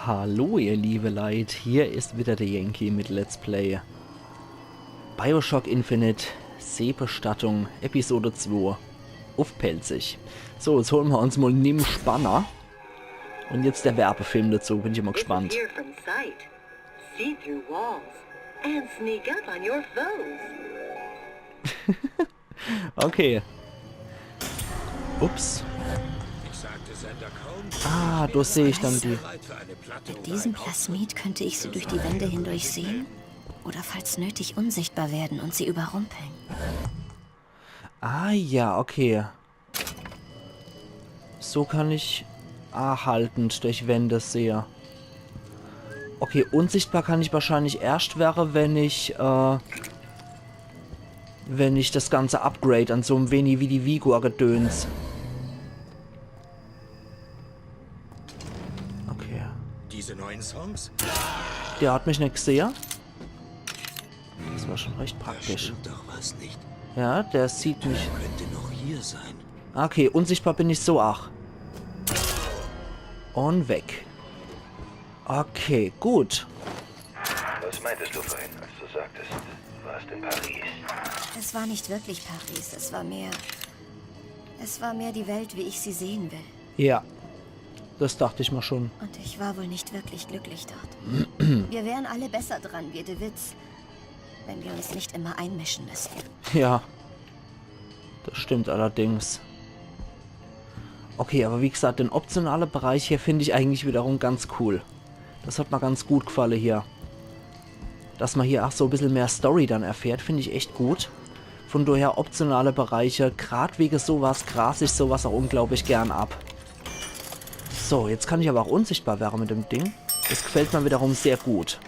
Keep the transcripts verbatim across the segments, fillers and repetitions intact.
Hallo ihr liebe Leit, hier is wieder der Yankee mit Let's Play BioShock Infinite, Seebestattung, Episode zwei, uff Pälzisch. So, jetzt holen wir uns mal Nim Spanner. Und jetzt der Werbefilm dazu, bin ich mal gespannt. Disappear from sight, see through walls, and sneak up on your foes. Okay. Ups. Ah, da seh ich dann die. Mit diesem Plasmid könnte ich sie durch die Wände hindurch sehen oder falls nötig unsichtbar werden und sie überrumpeln. Ah ja, okay. So kann ich erhaltend durch Wände sehe. Okay, unsichtbar kann ich wahrscheinlich erscht werre, wenn ich, äh, wenn ich das ganze Upgrade an so em wenig wie die Vigor-Gedöns. Okay. Diese neuen Songs? Der hat mich net gesehe. Das war schon recht praktisch. Da stimmt doch was nicht. Ja, der sieht mich. Könnte noch hier sein. Okay, unsichtbar bin ich so ach. Und weg. Okay, gut. Was meintest du vorhin, als du sagtest, du warst in Paris? Es war nicht wirklich Paris, es war mehr. Es war mehr die Welt, wie ich sie sehen will. Ja, das dacht ich mir schon. Und ich war wohl nicht wirklich glücklich dort. Wir wären alle besser dran, wir DeWitts, wenn wir uns nicht immer einmischen müssten. Ja, das stimmt allerdings. Okay, aber wie gesagt, den optionale Bereich hier find ich eigentlich wiederum ganz cool. Das hat mir ganz gut gefalle hier. Dass man hier ach so e bissel mehr Story dann erfährt, find ich echt gut. Von daher optionale Bereiche, grad wege sowas, gras ich sowas auch unglaublich gern ab. So, jetzt kann ich aber auch unsichtbar werre mit dem Ding. Das gefällt mir wiederum sehr gut.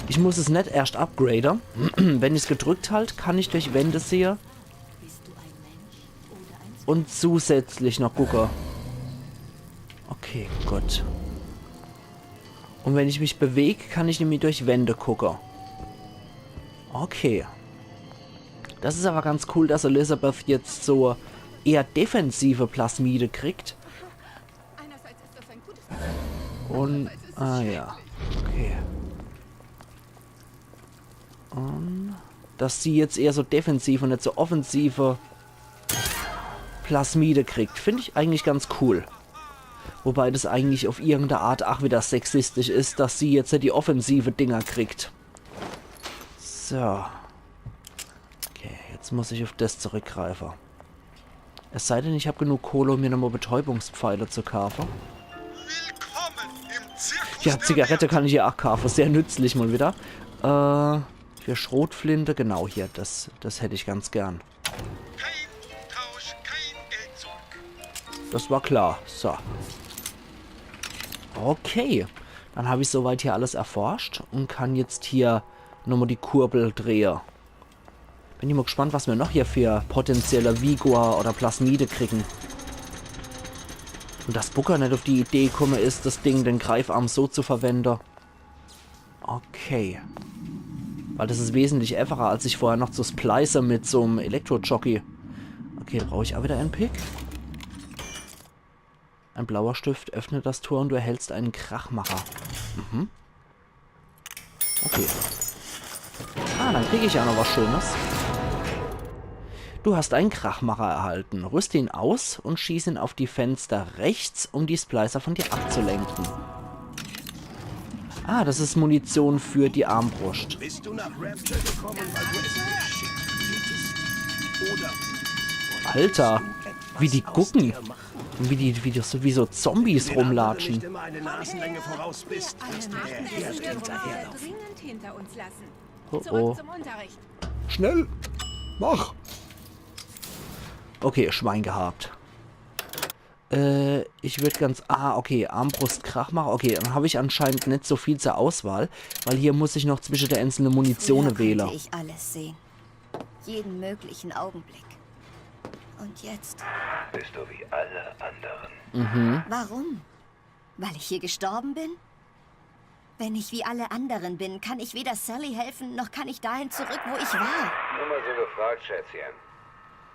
Ich muss es net erscht upgrade. Wenn ich's gedrückt halt, kann ich durch Wände sehe. Und zusätzlich noch gucke. Okay, gut. Und wenn ich mich beweg, kann ich nämlich durch Wände gucke. Okay. Das is aber ganz cool, dass Elizabeth jetzt so eher defensive Plasmide kriegt. Und, ah ja, okay. Und dass sie jetzt eher so defensiv und net so offensive Plasmide kriegt, find ich eigentlich ganz cool. Wobei das eigentlich auf irgendeine Art ach wieder sexistisch is, dass sie jetzt die offensive Dinger kriegt. So. Okay, jetzt muss ich auf das zurückgreife. Es sei denn, ich hab genug Kohle, um mir nochmal Betäubungspfeile zu kaufe. Willkommen im Zirkus. Ja, der Zigarette Welt. Kann ich ja ach kaufe. Sehr nützlich mal wieder. Äh, für Schrotflinte, genau hier. Das, das hätt ich ganz gern. Kein Umtausch, kein Geld zurück. Das war klar. So. Okay. Dann hab ich soweit hier alles erforscht und kann jetzt hier nochmal die Kurbel drehe. Bin ich mal gespannt, was mir noch hier für potenzielle Vigor oder Plasmide kriegen. Und dass Booker net auf die Idee komme is, das Ding, den Greifarm so zu verwende. Okay. Weil das is wesentlich einfacher, als sich vorher noch zu splice mit so'm Elektrojockey. Okay, da brauch ich auch wieder einen Pick. Ein blauer Stift öffnet das Tor und du erhältst einen Krachmacher. Mhm. Okay. Ah, dann krieg ich ja noch was Schönes. Du hast einen Krachmacher erhalten. Rüste ihn aus und schieß ihn auf die Fenster rechts, um die Splicer von dir abzulenken. Ah, das is Munition für die Armbrust. Bist du nach Rapture gekommen, weil du es geschickt hättest? Oder Alter, wie die gucken. Wie die, wie das, wie so Zombies rumlatschen. Wenn du den anderen nicht immer eine Nasenlänge voraus bist, wirst du der Herde hinterherlaufen. Dringend hinter uns lassen. Oh, oh. Zurück zum Unterricht. Schnell! Mach! Okay, Schwein gehabt. Äh, ich würd ganz, ah, okay, Armbrust, Krachmacher. Okay, dann hab ich anscheinend net so viel zur Auswahl, weil hier muss ich noch zwischen der einzelnen Munitione wähle. Früher konnte ich alles sehen. Jeden möglichen Augenblick. Und jetzt? Bist du wie alle anderen. Mhm. Warum? Weil ich hier gestorben bin? Wenn ich wie alle anderen bin, kann ich weder Sully helfen, noch kann ich dahin zurück, wo ich war. Nur mal so gefragt, Schätzchen.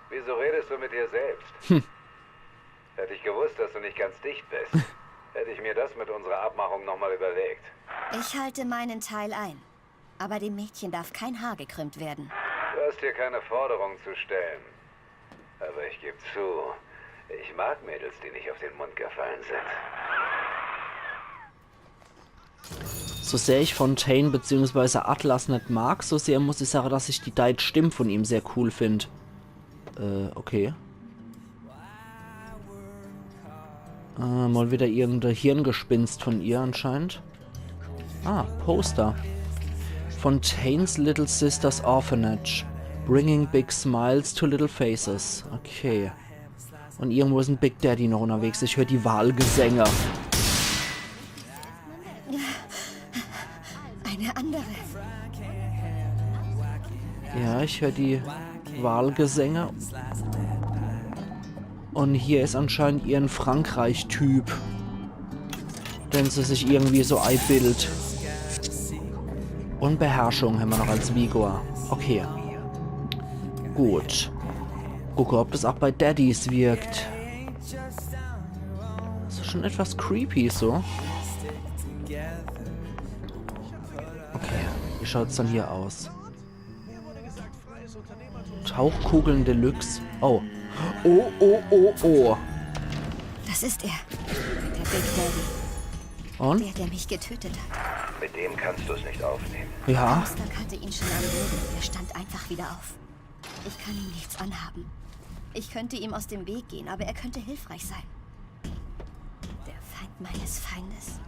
Wieso redest du mit dir selbst? Hm. Hätte ich gewusst, dass du nicht ganz dicht bist. Hätte ich mir das mit unserer Abmachung nochmal überlegt. Ich halte meinen Teil ein. Aber dem Mädchen darf kein Haar gekrümmt werden. Du hast hier keine Forderung zu stellen. Aber ich gebe zu, ich mag Mädels, die nicht auf den Mund gefallen sind. So sehr ich Fontaine bzw. Atlas net mag, so sehr muss ich sage, dass ich die deitsch Stimm von ihm sehr cool find. Äh, okay. Äh, mal wieder irgendein Hirngespinst von ihr anscheinend. Ah, Poster. Fontaine's Little Sisters Orphanage. Bringing big smiles to little faces. Okay. Und irgendwo is en Big Daddy noch unterwegs. Ich hör die Wahlgesänge. Eine andere. Ja, ich hör die Wahlgesänge. Und hier is anscheinend irgend Frankreich-Typ, den sie sich irgendwie so eibildet. Und Beherrschung hämmer noch als Vigor. Okay. Gut. Gucke, ob das auch bei Daddys wirkt. Das is schon etwas creepy so. Okay, wie schaut's dann hier aus? Tauchkugeln Deluxe. Oh. Oh, oh, oh, oh. Das ist er. Der Big Daddy. Und? Der, der mich getötet hat. Mit dem kannst du es nicht aufnehmen. Ja. Monster kannte ihn schon am Boden. Er stand einfach wieder auf. Ich kann ihm nichts anhaben. Ich könnte ihm aus dem Weg gehen, aber er könnte hilfreich sein. Der Feind meines Feindes.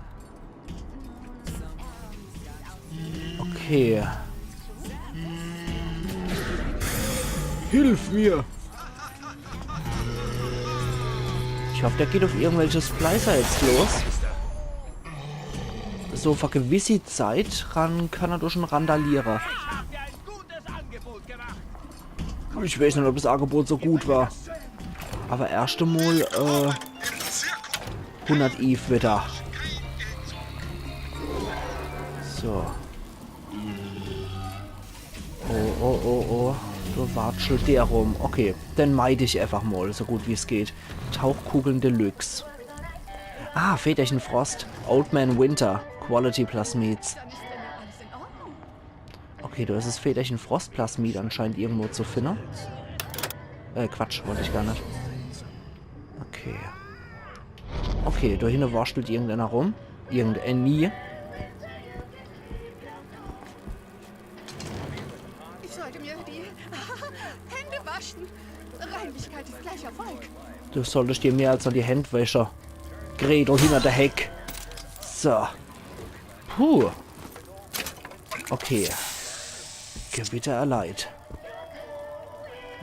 Okay. Hilf mir! Ich hoff, der geht auf irgendwelche Splicer jetzt los. So, vor gewisse Zeit ran kann er doch schon randaliere. Ich weiß net, ob das Angebot so gut war. Aber erscht emol, äh, hundert Eve wieder. So. Oh, oh, oh, oh. Do watschelt der rum. Okay, den meid ich einfach mal, so gut wie's geht. Tauchkugeln Deluxe. Ah, Väterchen Frost. Old Man Winter. Quality Plasmids. Okay, do is es Väterchen Frost Plasmid anscheinend irgendwo zu finne. Äh, Quatsch, wollt ich gar net. Okay. Okay, do hinne waschelt irgendeiner rum. Irgendeini. Ich sollte mir die Hände waschen. Reinlichkeit ist gleich Erfolg. Du solltest dir mehr als nur die Händ wäsche. Gretel hinter der Heck. So. Puh. Okay. Gewitter erleidet.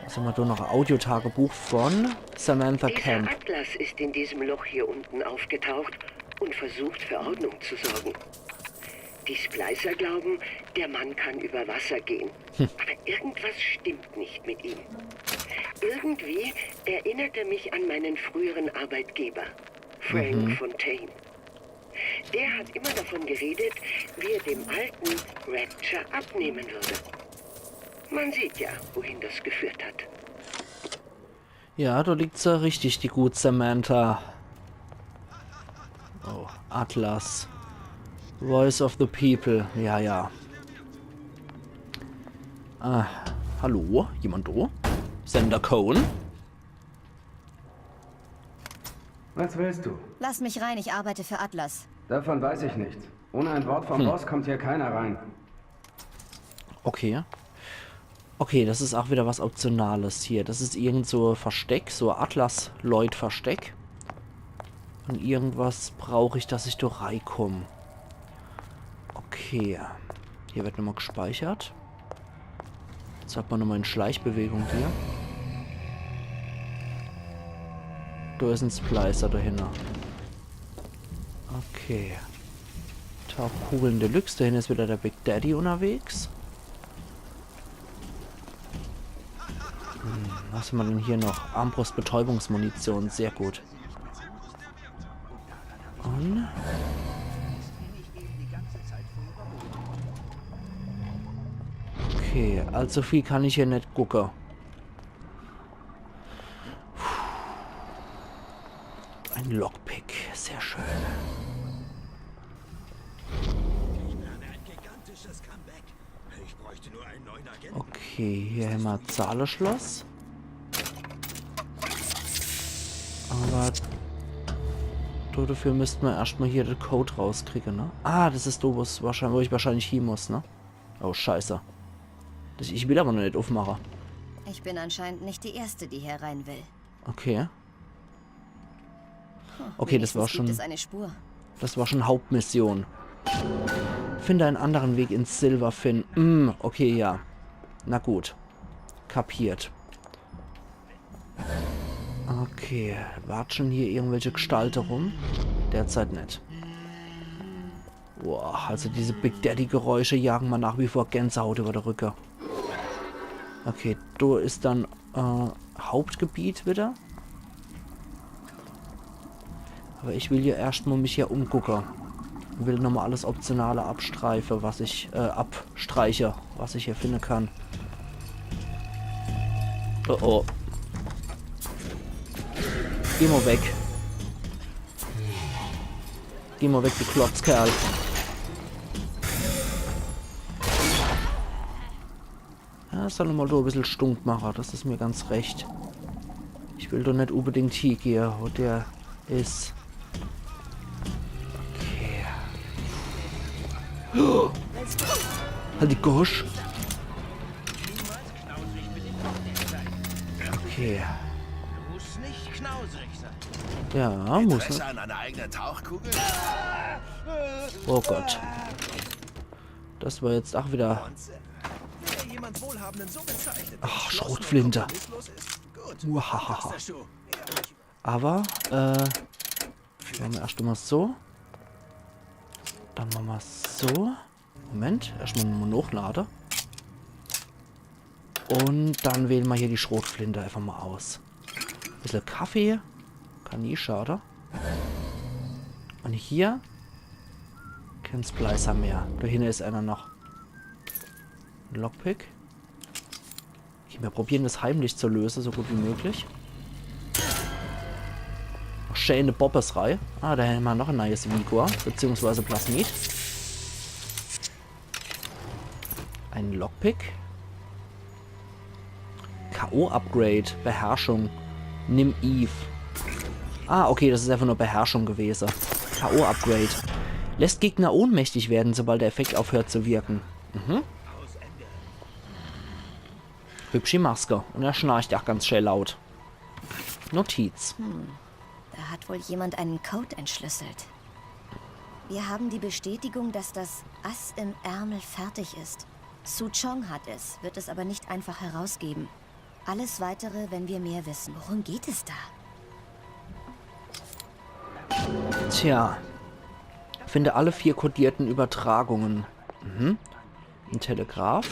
Was hämmer do noch? Audiotagebuch von Samantha Dieser Camp. Atlas ist in diesem Loch hier unten aufgetaucht und versucht, für Ordnung zu sorgen. Die Splicer glauben, der Mann kann über Wasser gehen. Aber irgendwas stimmt nicht mit ihm. Irgendwie erinnert er mich an meinen früheren Arbeitgeber, Frank Fontaine. Der hat immer davon geredet, wie er dem Alten Rapture abnehmen würde. Man sieht ja, wohin das geführt hat. Ja, do liegt se richtig, die gut Samantha. Oh, Atlas. Voice of the People. Ja, ja. Ah, hallo? Jemand do? Sender Cohen? Was willst du? Lass mich rein, ich arbeite für Atlas. Davon weiß ich nichts. Ohne ein Wort vom Boss kommt hier keiner rein. Okay. Okay, das is auch wieder was Optionales hier. Das is irgend so Versteck, so Atlas-Leut-Versteck. Und irgendwas brauch ich, dass ich do reikomm. Okay. Hier wird nochmal gespeichert. Jetzt hat ma nochmal in Schleichbewegung hier. Do is en Splicer dahinter. Okay. Tauchkugeln Deluxe, dahin is wieder der Big Daddy unterwegs. Hm, was hämmer denn hier noch? Armbrust-Betäubungsmunition, sehr gut. Und? Okay, allzu viel kann ich hier net gucke. Ein Lockpick, sehr schön. Bräuchte nur einen neuen Agenten. Okay, hier hämmer Zahleschloss. Awwer do, dafür müsst mer erscht mol hier de Code rauskriege, ne? Ah, des is do, wo's wahrscheinlich, wo ich wahrscheinlich hie muss, ne? Oh, scheiße. Des, ich will awwer noch net uffmache. Ich bin anscheinend nicht die Erste, die hier rein will. Okay. Okay, des war Wenigstens gibt schon, es eine Spur. des war schon Hauptmission. Finde einen anderen Weg ins Silverfin. Hm, okay, ja. Na gut. Kapiert. Okay, watschen hier irgendwelche Gestalte rum? Derzeit net. Boah, also diese Big Daddy Geräusche jagen mer nach wie vor Gänsehaut über de Rücke. Okay, do is dann, äh, Hauptgebiet wieder. Awwer ich will hier erscht mol mich hier umgucke. Will nochmol alles Optionale abstreife, was ich, äh, abstreiche, was ich hier finde kann. Oh oh. Geh mol weg. Geh mol weg, du Klotzkerl. Ja, soll mol do e bissel Stunk mache, des is mer ganz recht. Ich will doch net unbedingt hie gehe, wo der is. Okay. Halt die Gosch. Okay. Muss nicht knausrig sein. Ja, muss. Interesse an einer eigenen Tauchkugel? Oh Gott. Des war jetzt ach wieder. Wunze. Wenn er jemand Wohlhabenden so bezeichnet, Ach, entschlossen und Schrotflinte. kompromisslos ist, gut. Muahaha. Der Schuh. Awwer, äh, mache mer erscht mol so. Dann mache mer so. Moment, erscht mol nochmol nochlade. Un dann wähle mer hier die Schrotflinte einfach mol aus. Bissel Kaffee. Kann nie schade. Un hier. Kän Splicer mehr. Do hinne is einer noch. Lockpick. Okay, mer probiere des heimlich zu löse, so gut wie möglich. Noch schäne Boppes rei. Ah, do hämmer noch e neies Vigor, beziehungsweise Plasmid. En Lockpick. K O-Upgrade, Beherrschung. Nimm Eve. Ah, okay, des is einfach nur Beherrschung gewese. K O-Upgrade. Lässt Gegner ohnmächtig werden, sobald der Effekt aufhört zu wirken. Mhm. Hübschi Maske. Un er schnarcht ach ganz schää laut. Notiz. Da hat wohl jemand einen Code entschlüsselt. Wir haben die Bestätigung, dass das Ass im Ärmel fertig ist. Su Chong hat es, wird es aber nicht einfach herausgeben. Alles Weitere, wenn wir mehr wissen. Worum geht es da? Tja. Finde alle vier kodierten Übertragungen. Mhm. En Telegraph.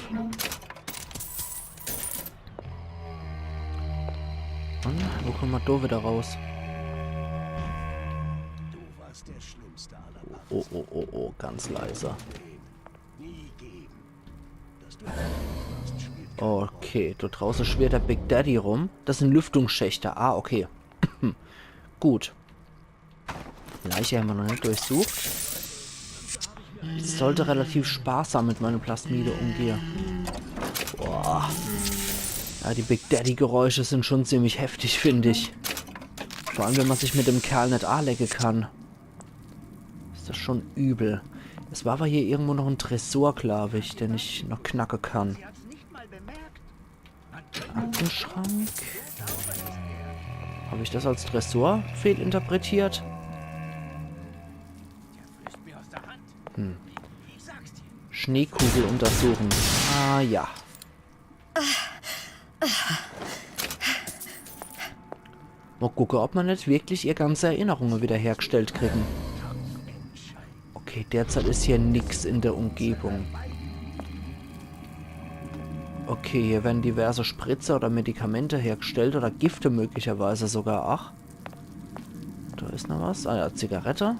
Un wo komme mer do wieder raus? Du warst der Schlimmste aller Oh, oh, oh, oh, ganz leise. Nie geben. Dass du warst, spielt Okay, do drauße schwirrt der Big Daddy rum. Des sin Lüftungsschächte. Ah, okay. Gut. Leiche hämmer noch net durchsucht. Ich sollt relativ sparsam mit meine Plasmide umgehe. Boah. Ja, die Big Daddy Geräusche sin schon ziemlich heftig, find ich. Vor allem, wenn mer sich mit dem Kerl net aleche kann. Is des schon übel. Es war awwer hier irgendwo noch en Tresor, glaub ich, den ich noch knacke kann. Aktenschrank. Hab ich des als Tresor fehlinterpretiert? Hm. Schneekugel untersuchen. Ah ja. Mol gucke, ob mer net wirklich ihr ganze Erinnerunge wiederhergestellt kriegen. Okay, derzeit is hier nix in der Umgebung. Okay, hier werden diverse Spritze oder Medikamente hergestellt oder Gifte möglicherweise sogar. Ach. Do is noch was. Ah ja, Zigarette.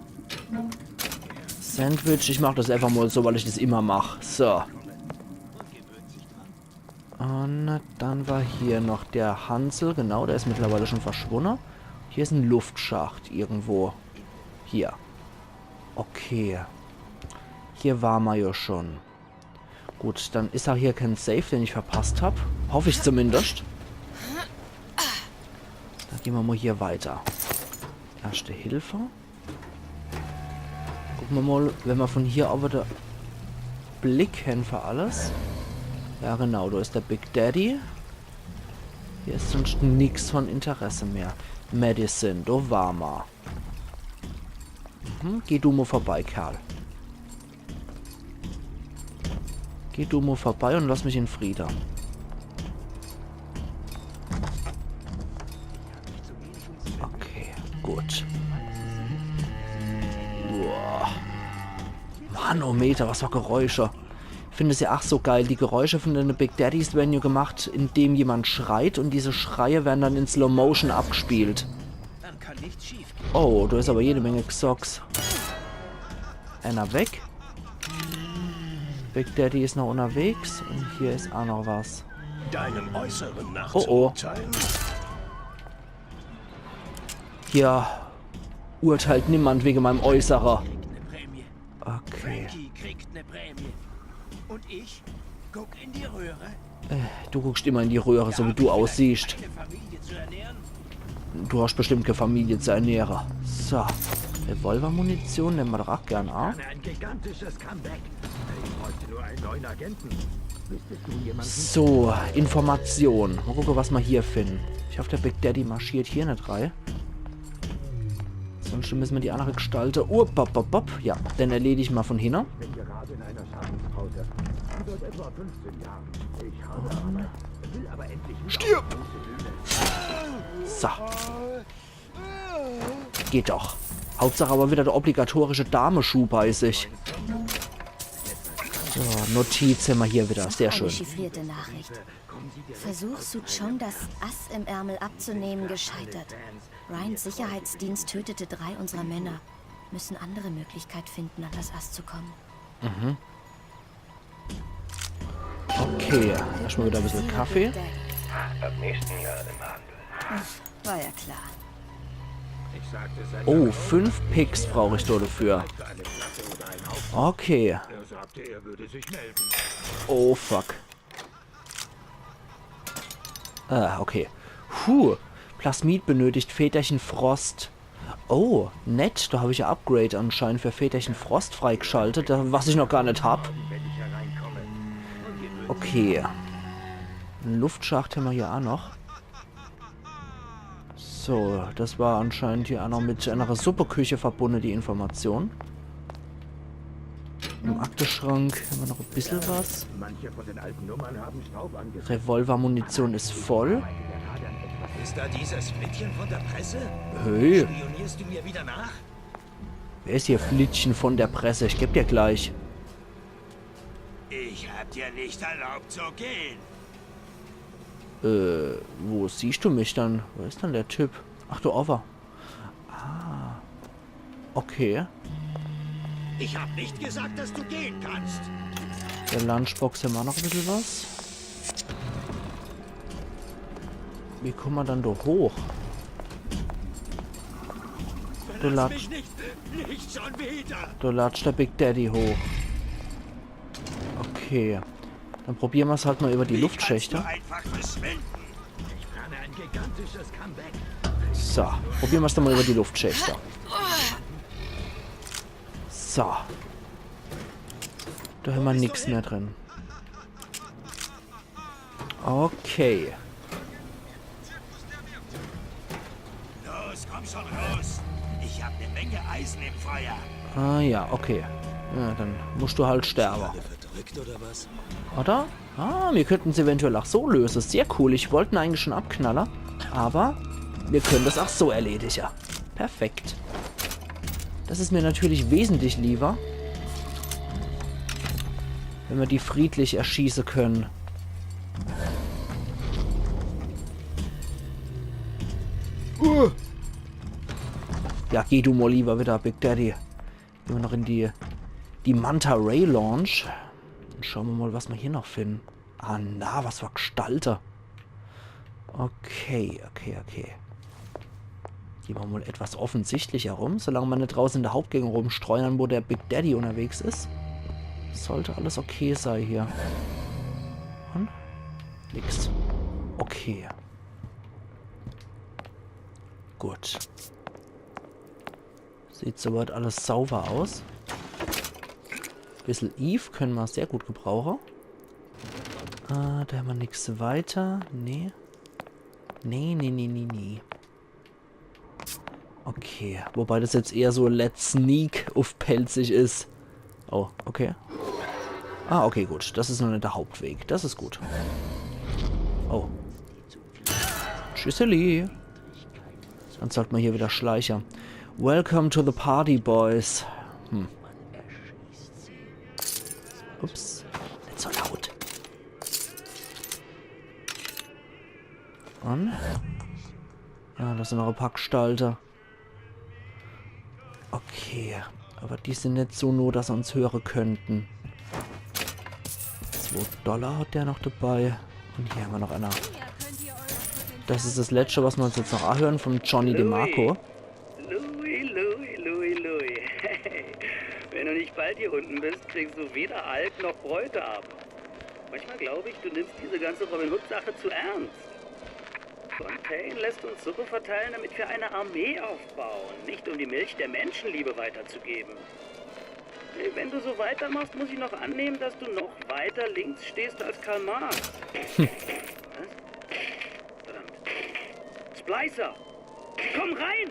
Sandwich. Ich mach des einfach mol so, weil ich des immer mach. So. Un dann war hier noch der Hansel. Genau, der is mittlerweile schon verschwunne. Hier is en Luftschacht irgendwo. Hier. Okay. Hier war mer jo schon. Gut, dann is ach hier kein Safe, den ich verpasst hab. Hoff ich zumindest. Dann gehn mer mol hier weiter. Erschte Hilfe. Gucke mer mol, wenn mer von hier awwer de Blick hen für alles. Ja genau, do is de Big Daddy. Hier is sunscht nix von Interesse mehr. Medicine, do war mer. Mhm, geh du mol vorbei, Kerl. Geh du mol vorbei un lass mich in Friede. Okay, gut. Boah. Manometer, was für Geräusche. Ich find es ja ach so geil. Die Geräusche von den Big Daddys werden ja gemacht, indem jemand schreit, und diese Schreie werden dann in Slow Motion abgespielt. Dann kann nichts schief gehen. Oh, do is awwer jede Menge Gsocks. Einer weg. Big Daddy is noch unterwegs und hier is ach noch was. Deinem Äußeren nach Oh, oh. zu urteilen? Hier urteilt niemand wegen meinem Äußere. Kriegt eine Prämie. Okay. Frankie kriegt eine Prämie. Und ich guck in die Röhre. Äh, du guckst immer in die Röhre, so wie du aussiehst. Eine Familie zu ernähren? Du hast bestimmt keine Familie zu ernähren. So. Revolvermunition nehmen wir doch auch gern auf. Ein gigantisches Comeback. Ich bräuchte nur einen neuen Agenten. Wüsstest du jemanden? So, Information. Mal gucken, was wir hier finden. Ich hoffe, der Big Daddy marschiert hier nicht rein. Sonst müssen wir die andere Gestalte. Oh, bop, bop, bop. Ja, den erledige ich mal von hinten. Ich bin gerade in einer Schaffenspause. Seit etwa fünfzehn Jahren. Ich habe Arbeit, will aber endlich wieder auf große Bühne. So. Geht doch. Hauptsache aber wieder der obligatorische Dameschuh bei sich. So, Notiz haben wir hier wieder. Sehr schön. Eine chiffrierte Nachricht. Versuch, Su Chong das Ass im Ärmel abzunehmen, gescheitert. Ryans Sicherheitsdienst tötete drei unserer Männer. Müssen andere Möglichkeit finden, an das Ass zu kommen. Mhm. Okay, erstmal wieder ein bisschen Kaffee. Ab nächsten Jahr im Handel. War ja klar. Ich sagte, seit Oh, fünf Picks brauche ich da dafür. Okay. Er sagte, er würde sich melden. Oh, fuck. Ah, okay. Puh. Plasmid benötigt Väterchen Frost. Oh, nett. Da habe ich ja Upgrade anscheinend für Väterchen Frost freigeschaltet, da- was ich noch gar nicht habe. Okay. Einen Luftschacht haben wir hier auch noch. So, das war anscheinend hier auch noch mit einer Suppeküche verbunden, die Information. Im Akteschrank haben wir noch ein bisschen was. Manche von den alten Nummern haben Staub angesetzt. Revolvermunition ist voll. Ist da dieses Flittchen von der Presse? Hey. Spionierst du mir wieder nach? Wer ist hier Flittchen von der Presse? Ich geb dir gleich. Ich hab dir nicht erlaubt zu gehen. Äh, wo siehst du mich dann? Wo ist denn der Typ? Ach, du Offer. Ah. Okay. Ich hab nicht gesagt, dass du gehen kannst. Der Lunchbox haben wir noch ein bisschen was. Wie kommen wir dann da hoch? Du Verlass lat- mich nicht! Nicht schon wieder! Da latscht der Big Daddy hoch. Okay. Dann probieren wir's halt mal über die Wie kannst du Luftschächte. Einfach verschwinden? Ich plane ein gigantisches Comeback. So, probieren wir's doch mal über die Luftschächte. So. Da haben wir nix mehr drin. Okay. Los, komm schon raus. Ich hab eine Menge Eisen im Feuer. Ah ja, okay. Ja, dann musst du halt sterben. Alle verdrückt oder was? Oder? Ah, wir könnten es eventuell auch so lösen. Sehr cool. Ich wollte ihn eigentlich schon abknallen, aber wir können das auch so erledigen. Perfekt. Das ist mir natürlich wesentlich lieber, wenn wir die friedlich erschießen können. Uh. Ja, geh du mal lieber wieder, Big Daddy. Gehen wir noch in die, die Manta Ray Lounge. Dann schauen wir mal, was wir hier noch finden. Ah, na, was für Gestalte. Okay, okay, okay. Gehen wir mal etwas offensichtlicher rum, solange wir nicht draußen in der Hauptgegend rumstreunern, wo der Big Daddy unterwegs ist. Sollte alles okay sei hier. Und? Nix. Okay. Gut. Sieht soweit alles sauber aus. Bissel Eve könne ma sehr gut gebrauche. Äh, do hämmer nix weiter. Nee. Nee, nee, nee, nee, nee. Okay, wobei das jetzt eher so Let's Sneak uff Pälzisch is. Oh, okay. Ah, okay, gut. Das is noch net der Hauptweg. Das is gut. Oh. Tschüsseli. Dann sollt ma hier wieder schleiche. Welcome to the party, boys. Hm. Ups. Net so laut. Und? Ja, das sin noch e paar Gestalte. Okay, aber die sin net so no, dass se uns höre könnten. Zwo Dollar hat der noch dabei. Und hier hämmer noch einer. Das is das Letzte, was ma uns jetzt noch ahören von Johnny DeMarco. Louis, Louis, Louis, Louis. Hey, wenn du nicht bald hier unten bist, kriegst du weder Alk noch Bräutabend. Manchmal glaube ich, du nimmst diese ganze Robin-Hood-Sache zu ernst. Fontaine lässt uns Suppe verteilen, damit wir eine Armee aufbauen, nicht um die Milch der Menschenliebe weiterzugeben. Hey, wenn du so weitermachst, muss ich noch annehmen, dass du noch weiter links stehst als Karl Marx. Was? Verdammt. Splicer! Komm rein!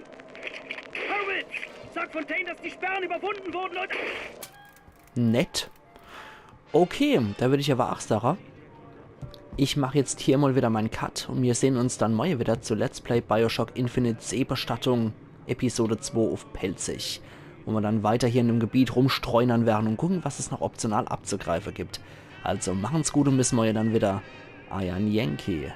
Horowitz! Sag Fontaine, dass die Sperren überwunden wurden und... Nett. Okay, da würd ich aber ach sage, ich mach jetzt hier mal wieder mein Cut und wir sehen uns dann morje wieder zu Let's Play BioShock Infinite Seebestattung Episode zwei auf Pälzisch, wo wir dann weiter hier in dem Gebiet rumstreunern werden und gucken, was es noch optional abzugreifen gibt. Also machen's gut und bis morje dann wieder. Eier Yankee.